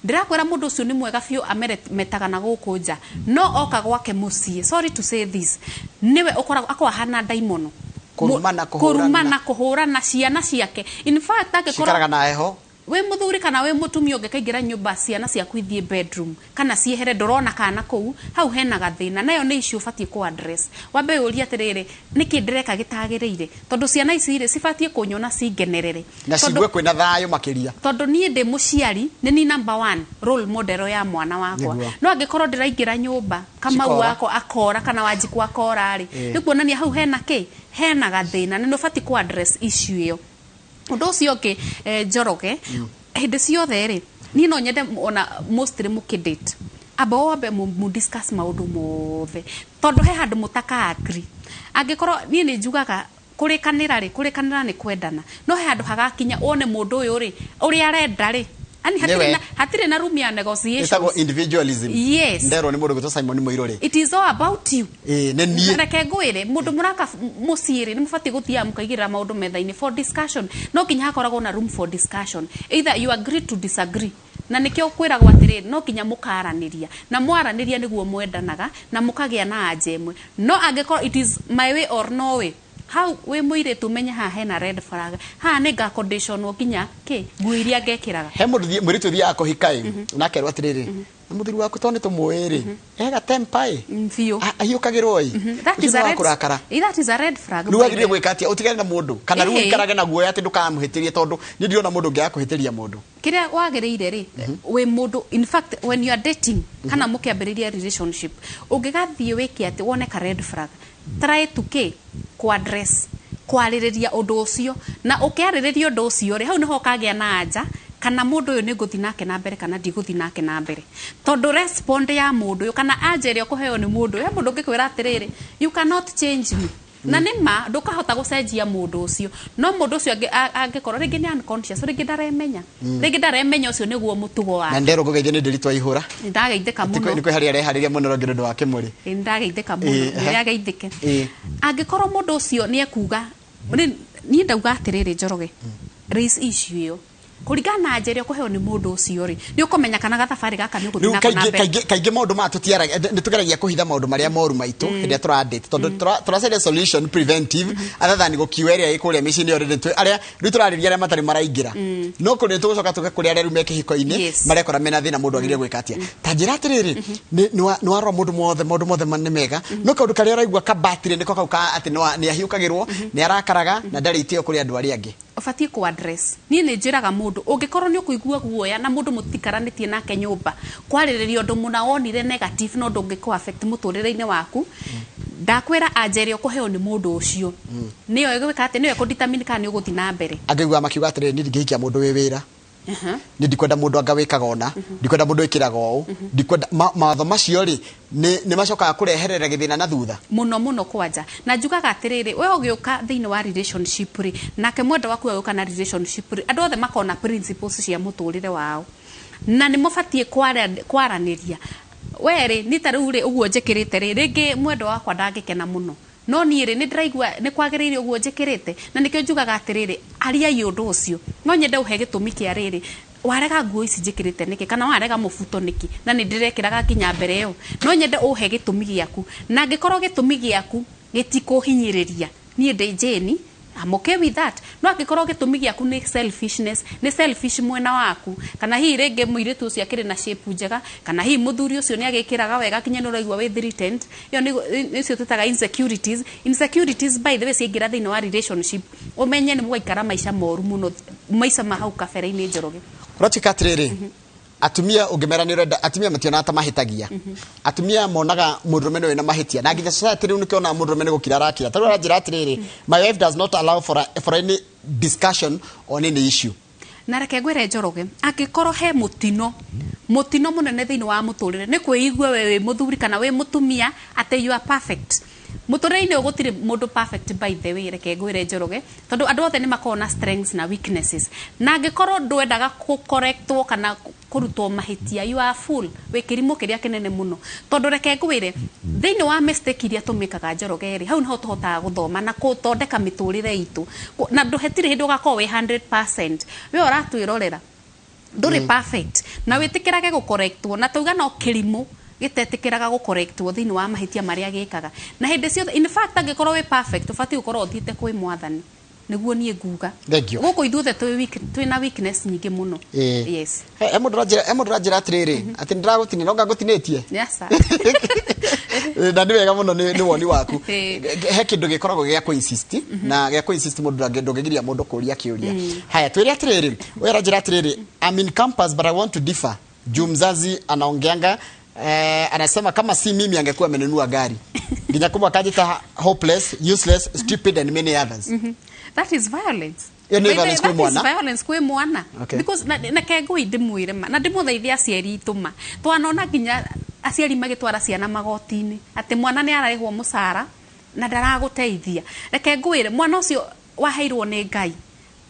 Ndĩrakwĩra, mũndũ ũcio nĩ mwega biũ ameremetaga na gũkũ nja, no oka gwake mũciĩ, sorry to say this, nĩwe ũkoragwo akorwo ahana ndaimono. Kũrumana, kũhũrana. Kũrumana, kũhũrana ciana ciake. In fact, angĩkorwo cikaraga na heho. Wĩ mũthuri kana wĩ mũtumia, ũngĩkaingĩra nyũmba ciana ciaku ithiĩ bedroom kana ciehere, ndũrona kana kũu, hau hena gathĩna. Nayo nĩ issue ũbatiĩ kũ address. Wambe ũrie atĩrĩrĩ, nĩkĩ ndĩreka gĩtagĩrĩire? Tondũ ciana ici rĩ, cibatiĩ kũnyona cingenerere. Na cigue kwĩna thayũ makĩria. Tondũ niĩ ndĩ mũciari, nĩ ni number one role model ya mwana wakwa. No angĩkorwo ndĩraingĩra nyũmba, Kamau Cikora. wakwa akora kana Wanjikũ akora rĩ, nĩ kuonania hau hena kĩ, hena gathĩna, na nĩ ũbatiĩ kũ address issue ĩyo. Ũndũ ũcio ũngĩ, Njoroge, hĩndĩ ciothe rĩ, niĩ no nyende ona mostly mũkĩdate, amba wambe mu discuss maũndũ mothe, tondũ he handũ mũtaka agree. Angĩkorwo niĩ nĩ njugaga kũrĩkanĩra rĩ, kũrĩkanĩra nĩ kwendana, no he handũ hagakinya wone mũndũ ũyũ rĩ, ũrĩa arenda rĩ, yani hatirĩ Nĩwe. na, hatirĩ na room ya negotiations. Ĩtagwo individualism. Yes. Nderwo nĩ mũndũ gwĩtwo Simon Mũirũ rĩ. It is all about you. Ĩĩ, nĩ niĩ. Reke ngwĩre, mũndũ mũraka mũciĩ rĩ, nĩ mũbatiĩ gũthiaga mũkaigĩrĩra maũndũ metha-inĩ for discussion. No nginya hakoragwo na room for discussion. Either you agree to disagree. Na nĩkĩo kwĩragwo atĩrĩrĩ, no nginya mũkaranĩria. Na mwaranĩria nĩguo mwendanaga na mũkagĩa na anja ĩmwe. No angĩkorwo it is my way or no way, hau wĩ mũirĩtu ũmenye haha hena red flag. Haha nĩ nga conditionwo nginya kĩ, nguo iria ngekĩraga. He mũndũ mũirĩtu ũthiaga kũhika ĩ, na akerwo atĩrĩrĩ, na mũthuri waku tondũ nĩ tũmũĩ rĩ, ega temper ĩ. Biũ. Ahiũkagĩrwo ĩ. That Ũcio is a nĩ wa red kũrakara. That is a red flag. Rĩu wagĩrĩire gwĩka atĩa? Ũtigane na mũndũ kana rĩu Ĩhĩ. ũikarage na guoya atĩ ndũkamũhĩtĩrie, tondũ niĩ ndirona mũndũ ũngĩaga kũhĩtĩria mũndũ. Kĩrĩa wagĩrĩire rĩ, wĩ mũndũ, in fact when you are dating kana mũkĩambĩrĩria relationship, ũngĩgathiĩ wĩke atĩ wone ka red flag, try to kĩ, kũ address, kwarĩrĩria ũndũ ũcio. Na ũkĩarĩrĩria ũndũ ũcio rĩ, hau nĩho ũkagĩa na anja kana mũndũ ũyũ nĩ ngũthiĩ nake na mbere kana ndigũthiĩ nake na mbere. Tondũ respond ya mũndũ ũyũ kana anja ĩrĩa ũkũheo nĩ mũndũ ũyũ, he mũndũ ũngĩkwĩra atĩrĩrĩ, you cannot change me. Na nĩ ma ndũkahota gũcenjia mũndũ ũcio, no mũndũ ũcio angĩkorwo rĩngĩ nĩ unconscious, rĩngĩ ndaremenya, rĩngĩ ndaremenya ũcio nĩguo mũtugo wake. Na nderwo ngũgeithie nĩ ndĩritwa ihũra. Nĩ ndageithĩka mũno. Nĩ kwĩ harĩa areharĩria mũno rĩngĩ nĩ ũndũ wa kĩmũrĩ. Ĩ, nĩ ndageithĩka mũno. Nĩ ageithĩke. Angĩkorwo mũndũ ũcio nĩ ekuga, niĩ ndauga atĩrĩrĩ, Njoroge, raise issue ĩyo kũringana na njĩra ĩrĩa ũkũheo nĩ mũndũ ũcio rĩ, nĩ ũkũmenya kana gathabarĩ gaka nĩ ũgũthiĩ Rĩu nako na mbere. Kaingĩ maũndũ maya tũtiaragia, nĩ tũgeragia kũhitha maũndũ marĩa moru maitũ hĩndĩ ĩrĩa tũradate, tondũ tũracaria solution preventive other than gũkiuga ĩrĩa ĩ kũrĩa mĩciĩ-inĩ already. Arĩa rĩu tũrarĩria arĩa matarĩ maraingĩra, no kũrĩ tũgũcoka tũke kũrĩ arĩa rĩu me kĩhiko-inĩ, marekora mena thĩna. Mũndũ agĩrĩire gwĩka atĩa? Ta njĩra atĩrĩrĩ, nĩ warora mũndũ mothe, maũndũ mothe nĩ mega, no kaũndũ karĩa ũraigua kabatire nĩko kau ka atĩ nĩ ahiũkagĩrwo, nĩ arakaraga na ndarĩ itĩo kũrĩ andũ arĩa angĩ. Ũbatiĩ kũ address. Niĩ nĩ njĩraga mũndũ, ũngĩkorwo nĩ ũkũigua guoya na mũndũ mũtikaranĩtie nake nyũmba kwarĩrĩria ũndũ mũna wonire negative no ndũngĩkũ affect mũtũrĩre-inĩ waku, ndakwĩra anja ĩrĩa ũkũheo nĩ mũndũ ũcio nĩyo ĩgwĩka atĩ nĩyo ĩkũ-determine kana nĩ ũgũthiĩ na mbere. Angĩigua makiuga atĩrĩrĩ, niĩ ndingĩhikia mũndũ wĩ wĩra, niĩ ndikwenda mũndũ anga wĩkaga ũna, ndikwenda mũndũ wĩkĩraga ũũ, ndikwenda mawatho macio rĩ, nĩ macokaga kũreherera gĩthĩna na thutha. Mũno mũno kwanja. Na njugaga atĩrĩrĩ, we ũgĩũka thĩinĩ wa relationship rĩ, nake mwendwa waku agĩũka na relationship rĩ, andũ othe makona principles cia mũtũrĩre wao na nĩ mũbatiĩ kwaranĩria. We rĩ, niĩ ta rĩu rĩ, ũguo njĩkĩrĩte rĩ, rĩngĩ mwendwa wakwa ndangĩkena mũno, no niĩ rĩ, nĩ ndĩraigua nĩ kwagĩrĩire ũguo njĩkĩrĩte. Na nĩkĩo njugaga atĩrĩrĩ, ariai ũndũ ũcio. No nyende ũhe gĩtũmi kĩa rĩrĩ warega nguo ici njĩkĩrĩte nĩkĩ, kana warega mũbuto nĩkĩ, na nĩ ndĩrekĩraga nginya mbere ĩyo. No nyende ũhe gĩtũmi gĩaku, na angĩkorwo gĩtũmi gĩaku gĩtikũhinyĩrĩria, niĩ ndĩ Jane, I'm okay with that. No angĩkorwo gĩtũmi gĩaku nĩ selfishness, nĩ selfish mwena waku, kana hihi rĩngĩ mũirĩtu ũcio akĩrĩ na shape njega, kana hihi mũthuri ũcio nĩ agĩkĩraga wega nginya nĩ ũraigua wĩ threatened, ĩyo nĩcio twĩtaga insecurities. Insecurities, by the way, ciaingĩra thĩinĩ wa relationship, ũmenye nĩ mũgaikara maica moru mũno, maica ma hau kabere-inĩ, Njoroge. Ũratuĩka atĩrĩrĩ, atumia ũngĩmera nĩ ũrenda, atumia mationaga ta mahĩtagia. Atumia monaga mũndũrũme nĩ wĩna mahĩtia, na nginya society rĩu nĩkĩona mũndũrũme nĩ gũkira arakira. Ta rĩu aranjĩra atĩrĩrĩ, my wife does not allow for any discussion on any issue. Na reke ngwĩre, Njoroge, angĩkorwo he mũtino, mũtino mũnene thĩinĩ wa mũtũrĩre nĩ kwĩigua we wĩ mũthuri kana wĩ mũtumia atĩ you are perfect. Mũtũrĩre-inĩ ũyũ gũtirĩ mũndũ perfect, by the way. Reke ngwĩre, Njoroge, tondũ andũ othe nĩ makoragwo na strengths na weaknesses, na angĩkorwo ndwendaga kũ-correctwo kana kũrutwo mahĩtia, you are a fool, wĩ kĩrimũ kĩrĩa kĩnene mũno. Tondũ reke ngwĩre, thĩinĩ wa mistake iria tũmĩkaga, Njoroge rĩ, hau nĩho tũhotaga gũthoma na gũthondeka mĩtũrĩre itũ. Na ndũhetirĩ hĩndĩ ũgakorwo wĩ 100%. We ũratwĩrorera ndũrĩ perfect, na wĩtĩkĩrage gũkorektwo. Na tauga no kĩrimũ gĩtetĩkĩraga gũkorektwo thĩinĩ wa mahĩtia marĩa gĩkaga na hĩndĩ ciothe. In fact, angĩkorwo wĩ perfect, ũbatiĩ gũkorwo ũthiĩte kwĩ mwathani. Nĩguo niĩ nguga. Thank you. Gũkũ ithuothe twĩ weak, twĩna weakness nyingĩ mũno. Yes. He mũndũ ũranjĩra atĩrĩrĩ, atĩ nĩndĩragũtinia, no ngagũtinĩtie. Yes, sir. Na nĩ wega mũno, nĩ woni waku. Ĩĩ. He kĩndũ gĩkoragwo gĩa kũ-insist, na gĩa kũ-insist mũndũ ndũngĩgiria mũndũ kũria kĩũria. Haya, twĩre atĩrĩrĩ, ũyũ aranjĩra atĩrĩrĩ, "I'm in campus but I want to differ juu mzazi anaongeanga, anasema kama si mimi angekuwa amenunua gari, nginya kumwe akanjita hopeless, useless, stupid and many others." That is violence. Ĩyo nĩ By the way, violence kwĩ that is mwana? Violence kwĩ mwana. Because na kengũi ndĩmwĩre ma na ndĩmũthaithe aciari itũ ma twanona nginya aciari magĩtwara ciana magoti-inĩ atĩ mwana nĩ ararĩhwo mũcara na ndaragũteithia. Reke ngwĩre, mwana ũcio waheirwo nĩ Ngai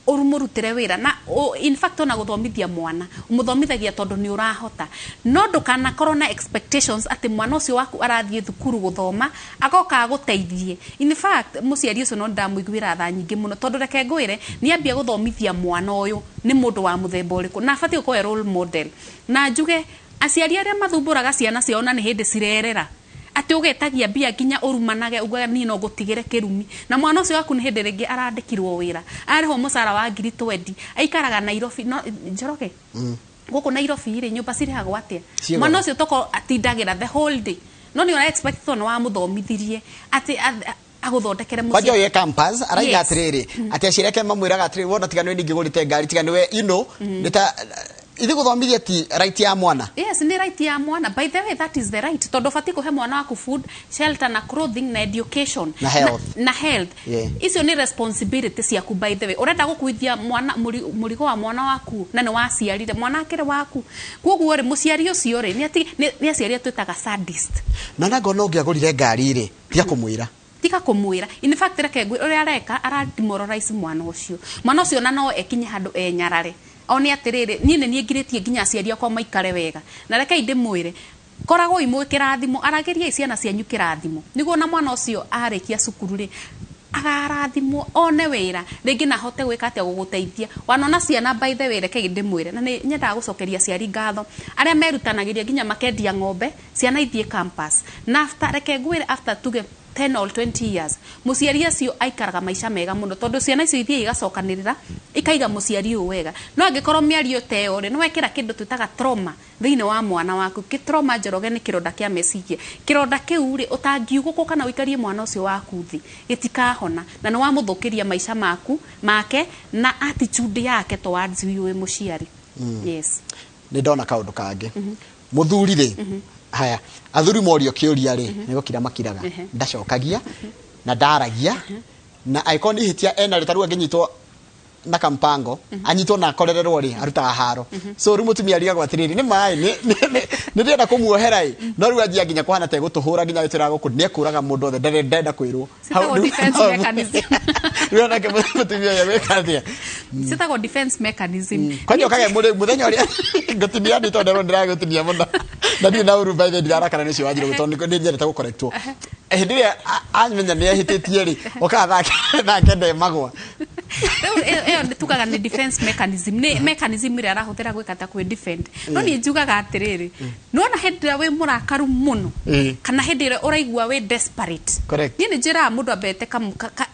ũmũrutĩre wĩra na in fact ona gũthomithia mwana ũmũthomithagia tondũ nĩ ũrahota, no ndũkanakorwo na expectations atĩ mwana ũcio waku arathiĩ thukuru gũthoma agoka agũteithie. In fact, mũciari ũcio no ndamũiguĩra tha nyingĩ mũno, tondũ reke ngwĩre, nĩ ambia gũthomithia mwana ũyũ nĩ mũndũ wa mũthemba ũrĩkũ na abatiĩ gũkorwo e role model. Na njuge aciari arĩa mathumbũraga ciana ciao na nĩ hĩndĩ cirerera, atĩ ũgetagia mbia nginya ũrumanage ugaga niĩ no ngũtigĩre kĩrumi, na mwana ũcio waku nĩ hĩndĩ rĩngĩ arandĩkirwo wĩra, arĩhwo mũcara wa 20,000, aikaraga Nairobi. No Njoroge, gũkũ Nairobi rĩ, nyũmba cirĩhagwo atĩa? Ciĩ Mwana goro. ũcio toko atindagĩra the whole day, no nĩ ũra expect tondũ nĩ wamũthomithirie atĩ agũthondekere Kwanja mũciĩ. ũyũ e campus araiga atĩrĩrĩ, atĩ aciari ake mamwĩraga atĩrĩrĩ, wona tiga nĩwe ningĩgũrĩte ngari, tiga nĩwe, nĩ ta ithuĩ gũthomithia ti right ya mwana? Yes, nĩ right ya mwana. By the way, that is the right, tondũ ũbatiĩ kũhe mwana waku food, shelter na clothing na education. Na health. Na health. Icio nĩ responsibility ciaku. By the way, ũrenda gũkuithia mwana mũrigo wa mwana waku na nĩ waciarire mwana akĩrĩ waku. Koguo rĩ, mũciari ũcio rĩ, nĩ aciari atwĩtaga sadist. Na nangona ũngĩagũrire ngari rĩ, tiga kũmwĩra. Tiga kũmwĩra. In fact, reke ngwĩre ũrĩa areka, ara demoralize mwana ũcio. Mwana ũcio ona no ekinye handũ enyarare, one atĩrĩrĩ, niĩ nĩ niĩ ngirĩtie nginya aciari akwa maikare wega. Na rekei ndĩmwĩre, koragwo imwe kĩrathimo, aragĩriai ciana cianyu kĩrathimo, nĩguo na mwana ũcio arĩkia cukuru rĩ, agarathimwo one wĩra rĩngĩ na ahote gwĩka atĩa, gũgũteithia. Wanona ciana, by the way, rekei ndĩmwĩre, na nĩ nyendaga gũcokeria aciari ngatho arĩa merutanagĩria nginya makendia ng'ombe ciana ithiĩ campus. Na after, reke ngwĩre, after tuge 10 or 20 years, mũciari acio aikaraga maica mega mũno, tondũ ciana icio ithiĩ igacokanĩrĩra ikaiga mũciari ũyũ wega. No angĩkorwo mĩario ta ĩyo rĩ, nĩ wekĩra kĩndũ twĩtaga trauma thĩinĩ wa mwana waku. Kĩ trauma, Njoroge, nĩ kĩronda kĩa meciria. Kĩronda kĩu rĩ, ũtangiugũkwo kana ũikarie mwana ũcio waku thĩ, gĩtikahona, na nĩ wamũthũkĩria maica maku make na attitude yake towards you wĩ mũciari. Yes. Nĩ ndona kaũndũ kangĩ. Mũthuri rĩ, haya, athuri morio kĩũria rĩ, nĩ gũkira makiraga, ndacokagia na ndaragia, na angĩkorwo nĩ ihĩtia ena rĩ, ta rĩu angĩnyitwo na kampango, anyitwo na akorererwo rĩ, arutaga haro. So rĩu mũtumia arigagwo atĩrĩrĩ, nĩ maĩ nĩ ndĩrenda kũmuohera ĩ, no rĩu anjia nginya kũhana ta egũtũhũra, nginya agĩtwĩraga gũkũ nĩ ekũraga mũndũ othe, ndenda kwĩrwo. Ciĩtagwo defense mechanism. Rĩu onake mũtumia ũyũ egwĩka atĩa? Ciĩtagwo defense mechanism. Kwanja ũkage mũthenya ũrĩa ngũtinia nĩ tondũ nderwo ndĩragũtinia mũno, na ndirĩ na ũru, by the way, ndirarakara nĩ ũcio wanjĩra ũguo, tondũ nĩ nyendete gũkorektwo. Hĩndĩ ĩrĩa amenya nĩ ahĩtĩtie rĩ, okaga thaa 9 emagwa. Rĩu ĩyo nĩ tugaga nĩ defense mechanism, nĩ mechanism ĩrĩa arahũthĩra gwĩka ta kwĩ defend. No niĩ njugaga atĩrĩrĩ, nĩwona hĩndĩ ĩrĩa wĩ mũrakaru mũno kana hĩndĩ ĩrĩa ũraigua wĩ desperate, niĩ nĩ njĩraga mũndũ ambete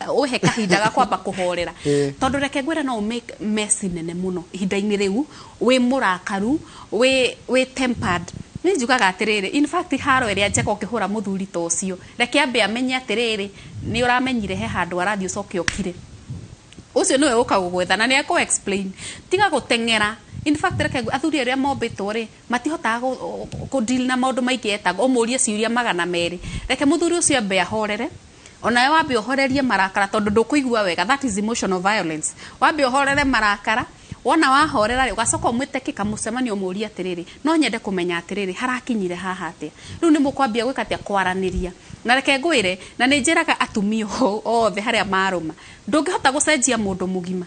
ũhe kahinda ga kwamba kũhorera, tondũ reke ngwĩre, no ũmake mess nene mũno ihinda-inĩ rĩu wĩ mũrakaru, wĩ tempered. Niĩ njugaga atĩrĩrĩ, in fact, haro ĩrĩa njega ũkĩhũra mũthuri ta ũcio, reke ambe amenye atĩrĩrĩ, nĩ ũramenyire he handũ arathiĩ, ũcoke ũkire. Ũcio nĩwe ũka gũgwetha na nĩ ekũ explain. Tiga gũteng'era. In fact, reke athuri arĩa mombĩtwo rĩ, matihotaga kũ deal na maũndũ maingĩ, etagwo ũmũrie ciũria 200. Reke mũthuri ũcio ambe ahorere, onawe wambe ũhorerie marakara, tondũ ndũkũigua wega. That is emotional violence. Wambe ũhorere marakara. Wona wahorera rĩ, ũgacoka ũmwĩte kĩ kamũcemanio, ũmũrie atĩrĩrĩ, no nyende kũmenya atĩrĩrĩ, harakinyire haha atĩa? Rĩu nĩ mũkwambia gwĩka atĩa, kwaranĩria. Na reke ngwĩre, na nĩ njĩraga atumia othe harĩa marũma, ndũngĩhota gũcenjia mũndũ mũgima.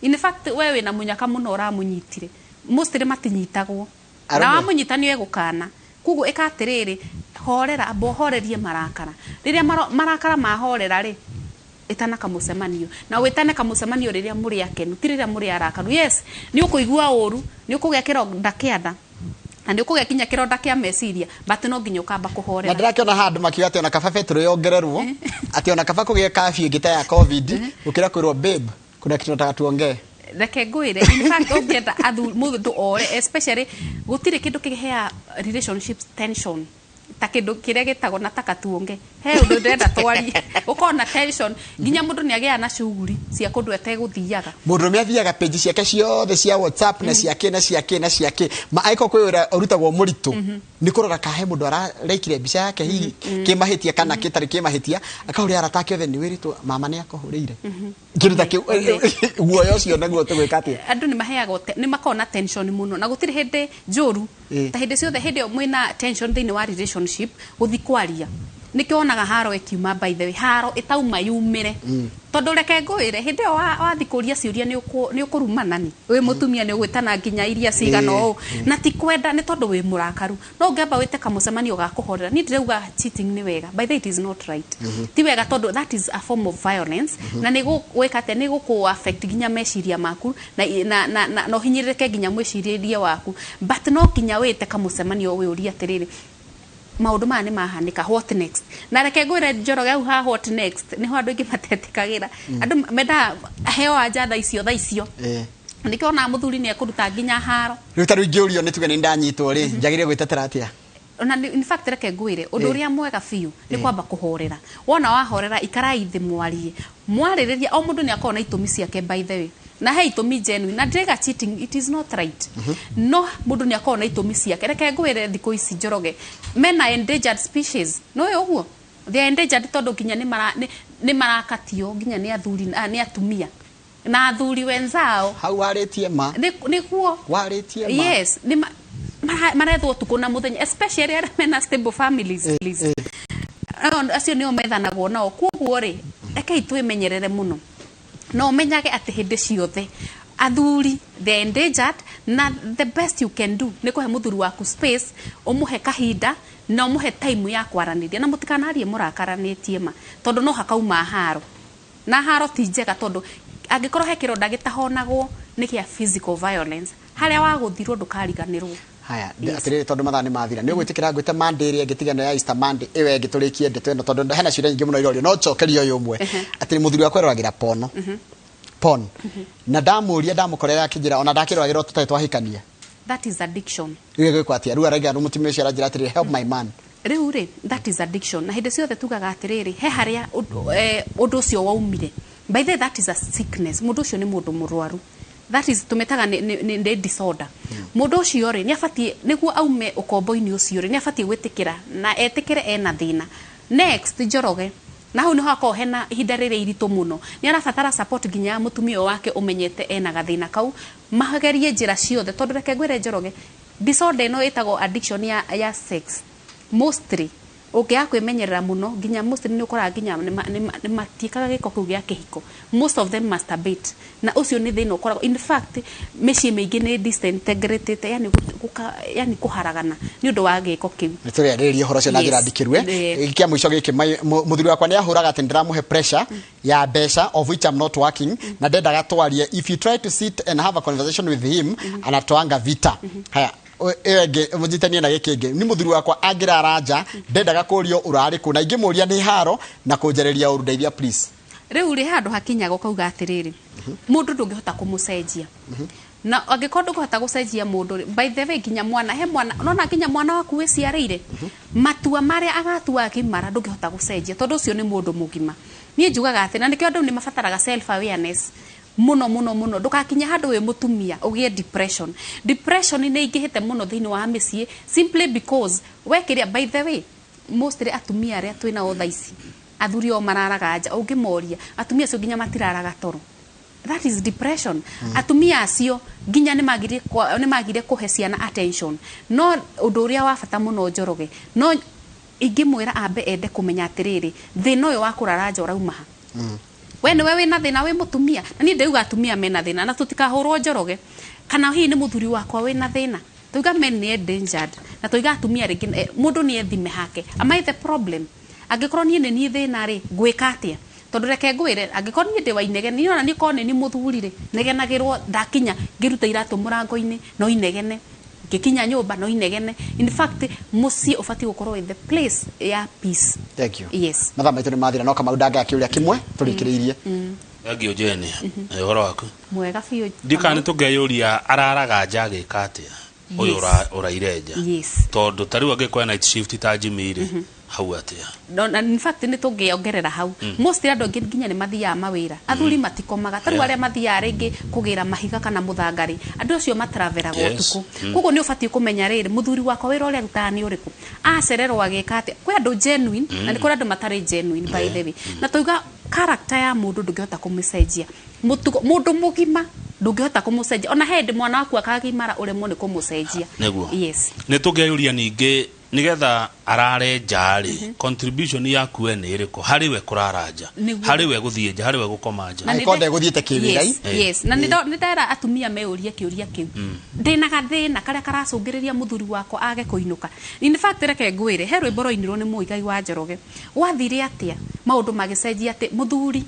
In fact, we wĩna mũnyaka mũno ũramũnyitire, mostly matinyitagwo na Arũme. Wamũnyita nĩ egũkana. Koguo ĩka atĩrĩrĩ, horera, amba ũhorerie marakara. Rĩrĩa marakara mahorera rĩ, ĩtana kamũcemanio, na wĩtane kamũcemanio rĩrĩa mũrĩ akenu, ti rĩrĩa mũrĩ arakaru. Yes, nĩ ũkũigua ũru, nĩ ũkũgĩa kĩronda kĩa nda. Na nĩ ũkũgĩa nginya kĩronda kĩa meciria, but no nginya ũkamba kũhorera. Na ndĩrakĩona handũ makiuga atĩ ona kaba betũrũ yongererwo, atĩ ona kaba kũgĩe curfew ĩngĩ ta ya COVID, gũkĩra kwĩrwo, "Babe, kuna kitu nataka tuongee." Reke ngwĩre, in fact, ũngĩenda mũndũ ore, especially gũtirĩ kĩndũ kĩhea relationships tension ta kĩndũ kĩrĩa gĩtagwo "nataka tuonge", he ũndũ ndĩrenda twarie. Ũkorwo na tension nginya mũndũ nĩ agĩaga na shughuli cia kũndũ ategũthiaga. Mũndũrũme athiaga page ciake ciothe cia WhatsApp na ciake na ciake na ciake, ma angĩkorwo kwĩ wĩra ũrutagwo mũritũ, nĩ kũrora kahe mũndũ ararekire mbica yake hihi kĩmahĩtia kana kĩtarĩ kĩmahĩtia, akahũrĩra arata ake othe, "Nĩ wĩrĩtwo mama nĩ akũhũrĩire?" Kĩndũ ta kĩu. Guoya ũcio naguo tũgwĩka atĩa? Andũ nĩ maheagwo nĩ makoragwo na tension mũno, na gũtirĩ hĩndĩ njũru ta hĩndĩ ciothe hĩndĩ ĩyo mwĩna tension thĩinĩ wa relationship. Gũthi kwaria nĩkĩo wonaga haro ĩkiuma. By the way, haro ĩtauma yumĩre, tondũ reke ngwĩre, hĩndĩ ĩyo wathi kũria ciũria, nĩ ũkũrumana, ni wĩ mũtumia nĩ ũgwĩtana nginya iria cigana ũũ, na ti kwenda, nĩ tondũ wĩ mũrakaru. No ũngĩamba wĩte kamũcemanio ga kũhorera. Niĩ ndĩrauga cheating nĩ wega. By the way, it is not right, ti wega, tondũ that is a form of violence, na nĩ gwĩka atĩa, nĩ gũkũ affect nginya meciria maku na ũhinyĩrĩrĩke nginya mwĩcirĩrie waku. But no nginya wĩte kamũcemanio, wĩũrie atĩrĩrĩ, maũndũ maya nĩ mahanĩka, what next? Na reke ngwĩre, Njoroge, hau ha "what next" nĩho andũ aingĩ matetĩkagĩra. Andũ mendaga heo anja thaa icio thaa icio. Nĩkĩo onaga mũthuri nĩ ekũruta nginya haro. Rĩu ta rĩu ingĩũrio, nĩ tuge nĩ ndanyitwo rĩ, njagĩrĩire gwĩtetera atĩa? Ona in fact, reke ngwĩre ũndũ ũrĩa mwega biũ nĩ kwamba kũhorera. Wona wahorera, ikarai thĩ mwarie. Mwarĩrĩria, o mũndũ nĩ akoragwo na itũmi ciake, by the way, na he itũmi genuine. Na ndĩrega cheating, it is not right, no mũndũ nĩ akoragwo na itũmi ciake. Reke ngwĩre, thikũ ici, Njoroge, mena endangered species, no ũguo they are endangered, tondũ nginya nĩ marakatio nginya nĩ athuri, nĩ atumia na athuri wenzao. Hau warĩtie ma. Nĩguo. Warĩtie ma. Yes, nĩ marethwo ũtukũ na mũthenya, especially arĩa mena stable families. Acio nĩo methanagwo nao. Koguo rĩ, rekei twĩmenyerere mũno na ũmenyage atĩ hĩndĩ ciothe athuri, they are endangered, na the best you can do nĩ kũhe mũthuri waku space, ũmũhe kahinda na ũmũhe time ya kwaranĩria, na mũtikanarie mũrakaranĩtie ma, tondũ no hakauma haro, na haro ti njega, tondũ angĩkorwo he kĩronda gĩtahonagwo nĩ kĩa physical violence, harĩa wagũthirwo ndũkariganĩrwo. Haya. Atĩrĩrĩ, tondũ mathaa nĩ mathira, nĩ ũgwĩtĩkĩra ngwĩte Monday ĩrĩa ĩngĩ, tigano ya Easter Monday ĩyo ĩngĩ, tũrĩkie ndeto ĩno, tondũ hena ciũria nyingĩ mũno irorio, no njokerie ũyũ ũmwe, atĩ mũthuri wakwa eroragĩra porn porn, na ndamũria, ndamũkorera akĩnjĩra ona ndakĩroragĩra tũtarĩ twahikania. That is addiction. Rĩu ĩgwĩkwo atĩa? Rĩu araiga mũtumia ũcio aranjĩra atĩrĩrĩ, "Help my man." Rĩu rĩ, that is addiction, na hĩndĩ ciothe tugaga atĩrĩrĩ, he harĩa ũndũ ũcio waumire. By the way, that is a sickness. Mũndũ ũcio nĩ mũndũ mũrwaru. That is, tũmĩtaga nĩ disorder. Mũndũ ũcio rĩ, nĩ abatiĩ, nĩguo aume ũkombo-inĩ ũcio rĩ, nĩ abatiĩ gwĩtĩkĩra na etĩkĩre ena thĩna. Next, Njoroge, na hau nĩho hakoragwo hena ihinda rĩrĩa iritũ mũno. Nĩ arabatara support nginya ya mũtumia ũyũ wake ũmenyete ena gathĩna kau, magerie njĩra ciothe, tondũ reke ngwĩre, Njoroge, disorder ĩno ĩtagwo addiction ya sex, mostly ũngĩaga kwĩmenyerera mũno, nginya mostly nĩ ũkoraga nginya nĩ matiĩkaga gĩko kĩu gĩa kĩhiko. Most of them masturbate, na ũcio nĩ thĩna ũkoragwo. In fact, mĩciĩ mĩingĩ nĩ disintegrated, yani yani kũharagana nĩ ũndũ wa gĩko kĩu. Nĩ tũrĩarĩrĩria ũhoro ũcio na njĩra ndikĩru. Kĩa mũico gĩkĩ, mũthuri wakwa nĩ ahũraga atĩ ndĩramũhe pressure ya mbeca, of which I'm not working, na ndendaga twarie. If you try to sit and have a conversation with him, anatoanga vita. Haya, ĩyo ĩngĩ mũnyitanie na gĩkĩ ĩngĩ, nĩ mũthuri wakwa angĩrara nja ndendaga kũrio ũrarĩ kũ, na ingĩmũria nĩ haro na kũnjarĩria ũru. Ndeithia, please. Rĩu rĩ, handũ hakinyaga ũkauga atĩrĩrĩ, mũndũ ndũngĩhota kũmũcenjia, na angĩkorwo ndũngĩhota gũcenjia mũndũ rĩ, by the way, nginya mwana, he mwana nona, nginya mwana waku wĩciarĩire, matua marĩa agatua agimara ndũngĩhota gũcenjia, tondũ ũcio nĩ mũndũ mũgima. Niĩ njugaga atĩ, na nĩkĩo andũ nĩ mabataraga self awareness mũno mũno mũno, ndũgakinye handũ wĩ mũtumia ũgĩe depression. Depression nĩ ingĩhĩte mũno thĩinĩ wa mĩciĩ simply because wekĩrĩa, by the way, mostly atumia arĩa twĩnao thaa ici, athuri o mararaga nja, ũngĩmoria atumia acio nginya matiraraga toro. That is depression. Atumia acio nginya nĩ magire kũhe ciana attention. No ũndũ ũrĩa wa bata mũno, Njoroge, no ingĩmwĩra ambe ende kũmenya atĩrĩrĩ, thĩna ũyũ wa kũrara nja ũrauma ha? We nĩwe wĩna thĩna wĩ mũtumia, na niĩ ndĩuga atumia mena thĩna, na tũtikahũrwo, Njoroge, kana hihi nĩ mũthuri wakwa wĩna thĩna. Tuiga men nĩ endangered, na tuiga atumia rĩngĩ, mũndũ nĩ ethime hake, am I the problem? Angĩkorwo niĩ nĩ niĩ thĩna rĩ, ngwĩka atĩa? Tondũ reke ngwĩre, angĩkorwo niĩ ndĩ wa inegene, niĩ ona niĩ korwo nĩ niĩ mũthuri rĩ, negenagĩrwo ndakinya ngĩruta iratũ mũrango-inĩ no inegene. Ngĩkinya nyũmba no inegene. In fact, mũciĩ ũbatiĩ gũkorwo in the place ya peace. Thank you. Yes. Mathaa maitũ nĩ mathira, no Kamau ndangaya kĩũria kĩmwe tũrĩkĩrĩirie. Thank you, Jane. Ũhoro waku? Mwega biũ. Ndikana nĩ tũngeyũria araraga nja agĩka atĩa ũyũ ũraire nja? Tondũ ta rĩu angĩkorwo night shift ta Jimmy rĩ, hau atĩa? No, na in fact nĩ tũngĩongerera hau, most andũ aingĩ nginya nĩ mathiaga mawĩra, athuri matikomaga. Ta rĩu arĩa mathiaga rĩngĩ kũgĩra mahiga kana mũthanga rĩ, andũ acio matraveraga ũtukũ. Koguo nĩ ũbatiĩ kũmenya rĩrĩ, mũthuri wakwa wĩra ũrĩa arutaga nĩ ũrĩkũ, acererwo agĩka atĩa. Kwĩ andũ genuine na nĩ kũrĩ andũ matarĩ genuine, by the way. Na tauga character ya mũndũ ndũngĩhota kũmĩcenjia, mũtugo mũndũ mũgima ndũngĩhota kũmũcenjia. Ona he hĩndĩ mwana waku akagimara ũremwo nĩ kũmũcenjia. Nĩguo. Yes. Nĩ tũngeyũria ningĩ, nĩgetha arare nja rĩ, contribution yaku we nĩ ĩrĩkũ harĩ we kũrara nja? Nĩguo. Harĩ we gũthiĩ nja, harĩ we gũkoma nja? Na nĩ Angĩkorwo ndegũthiĩte kĩwĩra. Yes, yes. Na nĩ ndera atumia meurie kĩũria kĩu, ndĩna gathĩna karĩa karacũngĩrĩria mũthuri wakwa age kũinũka. In fact, reke ngwĩre, he rwĩmbo rwainirwo nĩ Mũigai wa Njoroge, gwathire atĩa maũndũ magĩcenjia atĩ mũthuri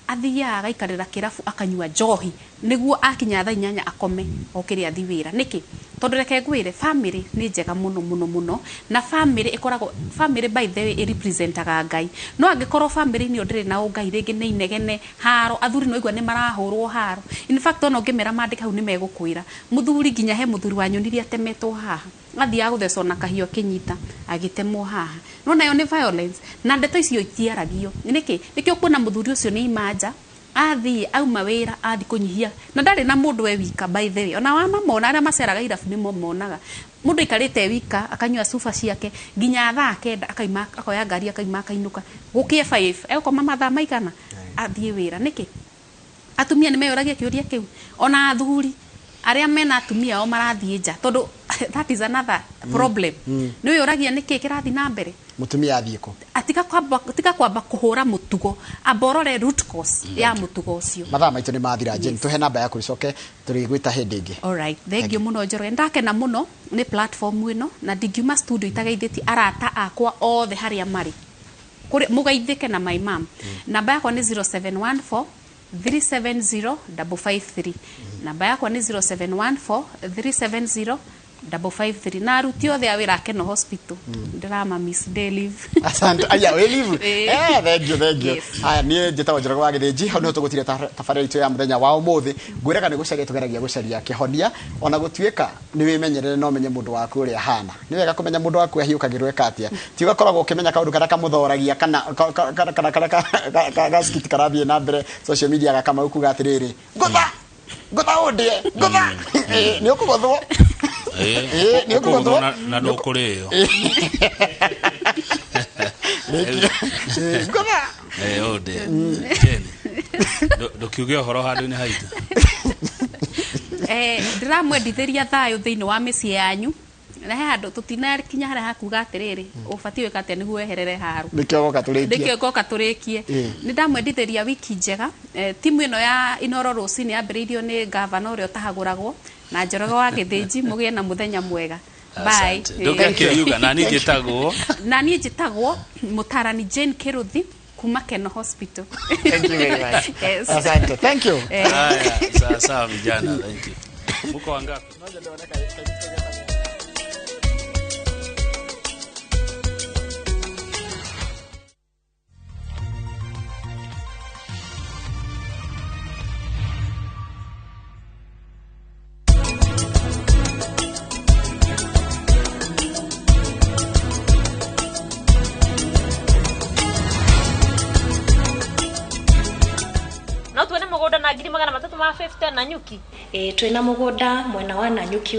athiaga agaikarĩra kĩrabu akanyua njohi nĩguo akinya thaa 8 akome okĩre athi wĩra. Nĩkĩ? Tondũ reke ngwĩre, family nĩ njega mũno mũno mũno, na family ĩkoragwo, family by the way ĩrepresentaga Ngai. No angĩkorwo family-inĩ ĩyo ndĩrĩ na ũngai, rĩngĩ nĩ inegene, haro, athuri no igua nĩ marahũrwo haro. In fact, ona ũngĩmera mandĩke hau nĩ megũkwĩra mũthuri, nginya he mũthuri wanyonirie atemetwo haha, athiaga gũthecwo na kahiũ, akĩnyita agĩtemwo haha. No nayo nĩ violence, na ndeto icio itiaragio. Nĩkĩ? Nĩkĩo kuona mũthuri ũcio nĩ imanja athiĩ auma wĩra, athiĩ kũnyihia na ndarĩ na mũndũ e wika. By the way, ona wanamona arĩa maceraga irabu nĩmo monaga mũndũ aikarĩte e wika akanyua cuba ciake nginya thaa 9, akaima akoya ngari akaima akainũka gũkĩe 5, egũkoma mathaa maigana athiĩ wĩra. Nĩkĩ atumia nĩ meyũragia kĩũria kĩu? Ona athuri arĩa mena atumia ao marathiĩ nja, tondũ that is another problem. Nĩ wĩyũragia nĩkĩ kĩrathiĩ na mbere. Mũtumia athiĩ kũ? Atiga kwamba, tiga kwamba kũhũra mũtugo, amba ũrore root cause ya mũtugo ũcio. Mathaa maitũ nĩ mathira. Jane, tũhe namba yaku rĩcoke tũrĩgwĩta hĩndĩ ĩngĩ. Alright, thank you mũno Njoroge. Ndakena mũno nĩ platform ĩno, na ndingiuma studio itageithĩtie arata akwa othe harĩa marĩ. Kũrĩ mũgeithĩke na my mom. Namba yakwa nĩ 0714 370 553. Namba yakwa nĩ 0714 370 553. Na aruti othe a wĩra a Keno Hospital, ndĩrama miss day leave. Asante. Aya, wĩ leave? Ĩĩ. Eh, thank you, thank you. Yes. Haya, niĩ njĩtagwo Njoroge wa Gĩthĩnji. Hau nĩho tũgũtire tabarĩra itũ ya mũthenya wa ũmũthĩ. Ngwĩraga nĩ gũcaria tũgeragia gũcaria kĩhonia, ona gũtuĩka nĩ wĩmenyerere no ũmenye mũndũ waku ũrĩa ahana. Nĩ wega kũmenya mũndũ waku ahiũkagĩrwo eka atĩa. Ti ũgakoragwo ũkĩmenya kaũndũ karĩa kamũthoragia kana karĩa gaskit karathiĩ na mbere social media gakamau kuga atĩrĩrĩ, ngũtha ngũtha ũndĩe ngũtha. Nĩ ũkũgũthwo. Nĩ ũkũgũthwo. Na ndũkũrĩo. Ngũtha. Ũndĩ Jane, ndũkiuge ũhoro handũ-inĩ haitũ. Ndĩramwendithĩria thayũ thĩinĩ wa mĩciĩ yanyu, na he handũ tũtinakinya harĩa hakuga atĩrĩrĩ, ũbatiĩ gwĩka atĩa nĩguo weherere haro. Nĩkĩo goka tũrĩkie. Nĩkĩo ngoka tũrĩkie. Nĩ ndamwendithĩria wiki njega. Timu ĩno ya Inoro rũcinĩ yambĩrĩirio nĩ gavana ũrĩa ũtahagũragwo na Njoroge wa Gĩthĩnji. Mũgĩe na mũthenya mwega. Bye. Asante. Ndũngĩakĩriuga na niĩ njĩtagwo Na niĩ njĩtagwo mũtarani Jane Kĩrũthi kuma Keno Hospital. Thank you very much. Yes. Asante. Thank you. Haya, sawa sawa vijana, thank you. Muko wangapi? No tuone mũgũnda na 350,000 na nyuki? Ĩĩ, twĩna mũgũnda mwena wa Nanyuki.